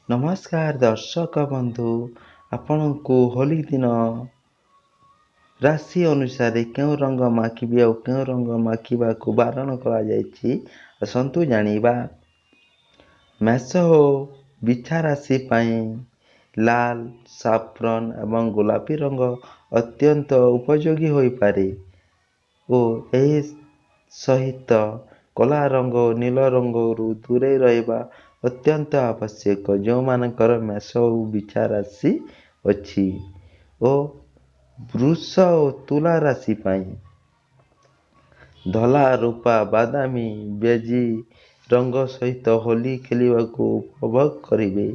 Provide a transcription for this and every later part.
ନମସ୍କାର ଦର୍ଶକ ବନ୍ଧୁ, ଆପଣଙ୍କୁ ହୋଲି ଦିନ ରାଶି ଅନୁସାରେ କେଉଁ ରଙ୍ଗ ମାଖିବେ ଆଉ କେଉଁ ରଙ୍ଗ ମାଖିବାକୁ ବାରଣ କରାଯାଇଛି, ଆସନ୍ତୁ ଜାଣିବା। ମେଷ ଓ ବିଛା ରାଶି ପାଇଁ ଲାଲ, ସାଫ୍ରନ୍ ଏବଂ ଗୋଲାପୀ ରଙ୍ଗ ଅତ୍ୟନ୍ତ ଉପଯୋଗୀ ହୋଇପାରେ ଓ ଏହି ସହିତ କଳା ରଙ୍ଗ ଓ ନୀଳ ରଙ୍ଗରୁ ଦୂରେଇ ରହିବା ଅତ୍ୟନ୍ତ ଆବଶ୍ୟକ, ଯେଉଁମାନଙ୍କର ମେଷ ଓ ବିଛା ରାଶି ଅଛି। ଓ ବୃଷ ଓ ତୁଳା ରାଶି ପାଇଁ ଧଳା, ରୂପା, ବାଦାମୀ, ବେଜ ରଙ୍ଗ ସହିତ ହୋଲି ଖେଳିବାକୁ ଉପଭୋଗ କରିବେ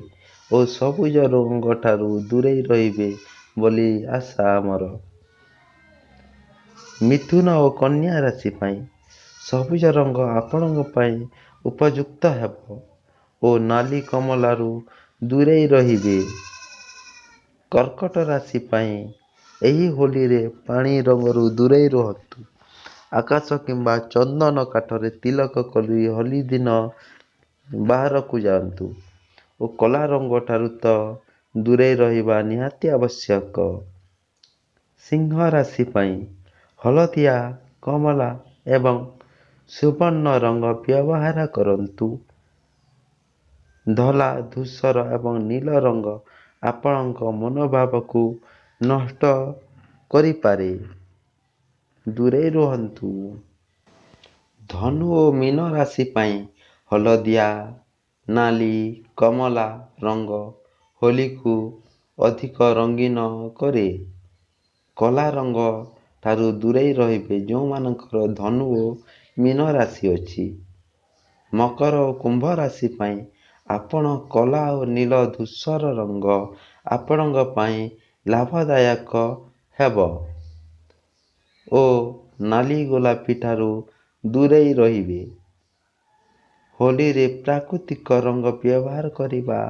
ଓ ସବୁଜ ରଙ୍ଗଠାରୁ ଦୂରେଇ ରହିବେ ବୋଲି ଆଶା ଆମର। ମିଥୁନ ଓ କନ୍ୟା ରାଶି ପାଇଁ ସବୁଜ ରଙ୍ଗ ଆପଣଙ୍କ ପାଇଁ ଉପଯୁକ୍ତ ହେବ ଓ ନାଲି କମଳାରୁ ଦୂରେଇ ରହିବେ। କର୍କଟ ରାଶି ପାଇଁ ଏହି ହୋଲିରେ ପାଣି ରଙ୍ଗରୁ ଦୂରେଇ ରୁହନ୍ତୁ। ଆକାଶ କିମ୍ବା ଚନ୍ଦନ କାଠରେ ତିଲକ କରି ହୋଲି ଦିନ ବାହାରକୁ ଯାଆନ୍ତୁ ଓ କଳା ରଙ୍ଗଠାରୁ ତ ଦୂରେଇ ରହିବା ନିହାତି ଆବଶ୍ୟକ। ସିଂହ ରାଶି ପାଇଁ ହଳଦିଆ, କମଳା ଏବଂ ସୁବର୍ଣ୍ଣ ରଙ୍ଗ ବ୍ୟବହାର କରନ୍ତୁ। ଧଳା, ଧୂସର ଏବଂ ନୀଳ ରଙ୍ଗ ଆପଣଙ୍କ ମନୋଭାବକୁ ନଷ୍ଟ କରିପାରେ, ଦୂରେଇ ରୁହନ୍ତୁ। ଧନୁ ଓ ମୀନ ରାଶି ପାଇଁ ହଳଦିଆ, ନାଲି, କମଳା ରଙ୍ଗ ହୋଲିକୁ ଅଧିକ ରଙ୍ଗୀନ କରେ। କଳା ରଙ୍ଗ ଠାରୁ ଦୂରେଇ ରହିବେ, ଯେଉଁମାନଙ୍କର ଧନୁ ଓ ମୀନ ରାଶି ଅଛି। ମକର ଓ କୁମ୍ଭ ରାଶି ପାଇଁ ଆପଣ କଳା ଓ ନୀଳ ଧୂସର ରଙ୍ଗ ଆପଣଙ୍କ ପାଇଁ ଲାଭଦାୟକ ହେବ ଓ ନାଲି ଗୋଲାପୀ ଠାରୁ ଦୂରେଇ ରହିବେ। ହୋଲିରେ ପ୍ରାକୃତିକ ରଙ୍ଗ ବ୍ୟବହାର କରିବା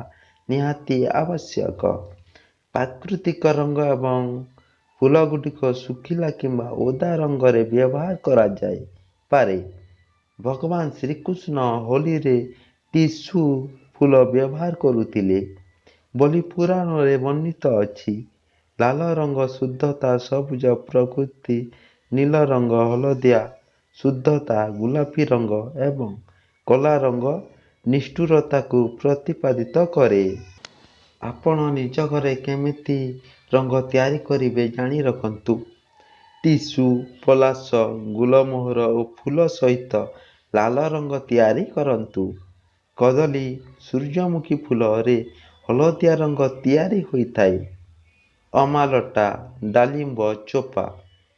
ନିହାତି ଆବଶ୍ୟକ। ପ୍ରାକୃତିକ ରଙ୍ଗ ଏବଂ ଫୁଲଗୁଡ଼ିକ ଶୁଖିଲା କିମ୍ବା ଓଦା ରଙ୍ଗରେ ବ୍ୟବହାର କରାଯାଇପାରେ। ଭଗବାନ ଶ୍ରୀକୃଷ୍ଣ ହୋଲିରେ ଟିସୁ ଫୁଲ ବ୍ୟବହାର କରୁଥିଲେ ବୋଲି ପୁରାଣରେ ବର୍ଣ୍ଣିତ ଅଛି। ଲାଲ ରଙ୍ଗ ଶୁଦ୍ଧତା, ସବୁଜ ପ୍ରକୃତି, ନୀଳ ରଙ୍ଗ ହଳଦିଆ ଶୁଦ୍ଧତା, ଗୋଲାପୀ ରଙ୍ଗ ଏବଂ କଳା ରଙ୍ଗ ନିଷ୍ଠୁରତାକୁ ପ୍ରତିପାଦିତ କରେ। ଆପଣ ନିଜ ଘରେ କେମିତି ରଙ୍ଗ ତିଆରି କରିବେ ଜାଣି ରଖନ୍ତୁ। ଟିସୁ, ପଳାଶ, ଗୁଲମୋହର ଓ ଫୁଲ ସହିତ ଲାଲ ରଙ୍ଗ ତିଆରି କରନ୍ତୁ। କଦଳୀ, ସୂର୍ଯ୍ୟମୁଖୀ ଫୁଲରେ ହଳଦିଆ ରଙ୍ଗ ତିଆରି ହୋଇଥାଏ। ଅମାଲଟା, ଡାଳିମ୍ବ ଚୋପା,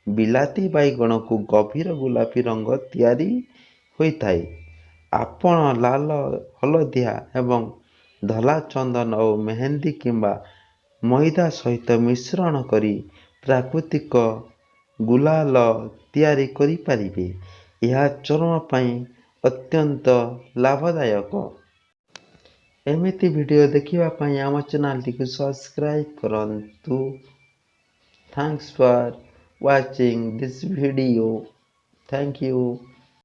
ବିଲାତି ବାଇଗଣକୁ ଗଭୀର ଗୋଲାପୀ ରଙ୍ଗ ତିଆରି ହୋଇଥାଏ। ଆପଣ ଲାଲ, ହଳଦିଆ ଏବଂ ଧଳା ଚନ୍ଦନ ଓ ମେହେନ୍ଦି କିମ୍ବା ମଇଦା ସହିତ ମିଶ୍ରଣ କରି ପ୍ରାକୃତିକ ଗୁଲାଲ ତିଆରି କରିପାରିବେ। ଏହା ଚର୍ମ ପାଇଁ ଅତ୍ୟନ୍ତ ଲାଭଦାୟକ। ଏମିତି ଭିଡ଼ିଓ ଦେଖିବା ପାଇଁ ଆମ ଚ୍ୟାନେଲଟିକୁ ସବସ୍କ୍ରାଇବ୍ କରନ୍ତୁ। Thanks for watching this video. Thank you.